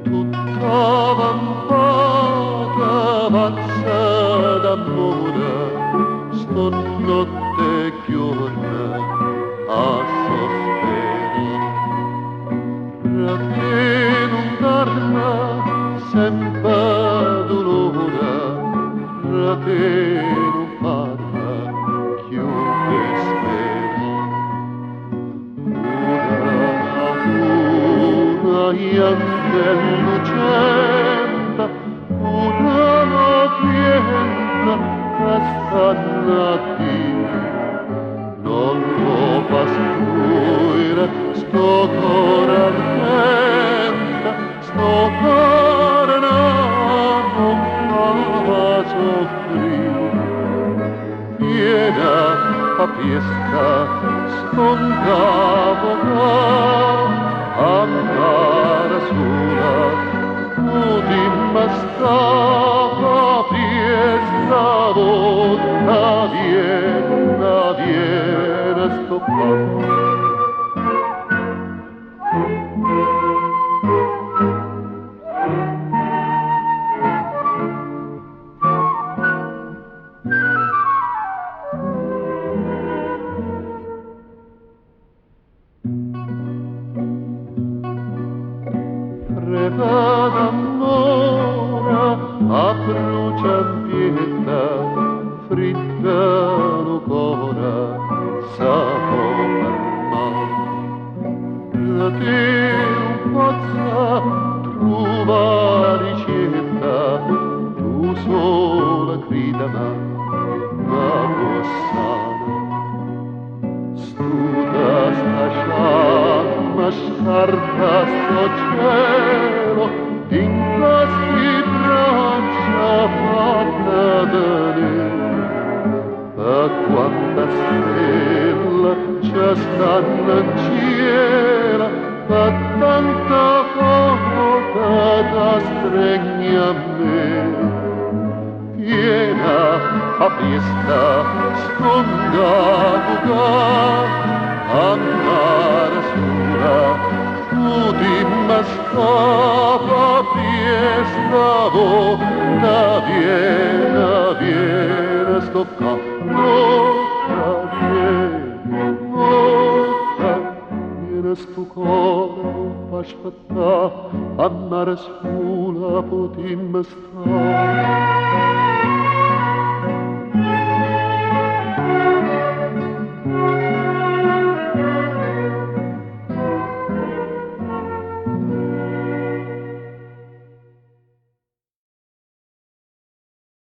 Tutta vampata, pazza d'amore, sto notte e ghiuorno a sospirà. Te nun darme sempe dulore, te nun farme cchiù desperà. Pure 'a luna janca e lucente, pure 'o viento te stanno a dì: Nun 'o fa soffrì 'stu core ardente, 'stu core no, nun 'o fa soffrì. Viene, fa priesto, stongo a vugà, a mare sulo putimmo stà, fa priesto, votta, viene, viene, sto ccà. Freva d'ammore abbrucia 'mpietto, friddo nu core se po' fermà. Pe' te nun pozzo truvà ricietto, tu sola crideme me può sanà. Stuta 'sta sciamma, scarfa 'stu cielo, dint'a 'sti braccia fatte tenè. Pe' quanta stelle ce stanno 'ncielo, pe' tanta vota t'astregne a me. Viene, fa priesto, stongo a vugà, a mare sulo putimmo stà, fa priesto, votta, viene, viene, sto ccà. Votta, viene, votta, viene, 'stu core nun fa aspettà, a mare sulo putimmo stà.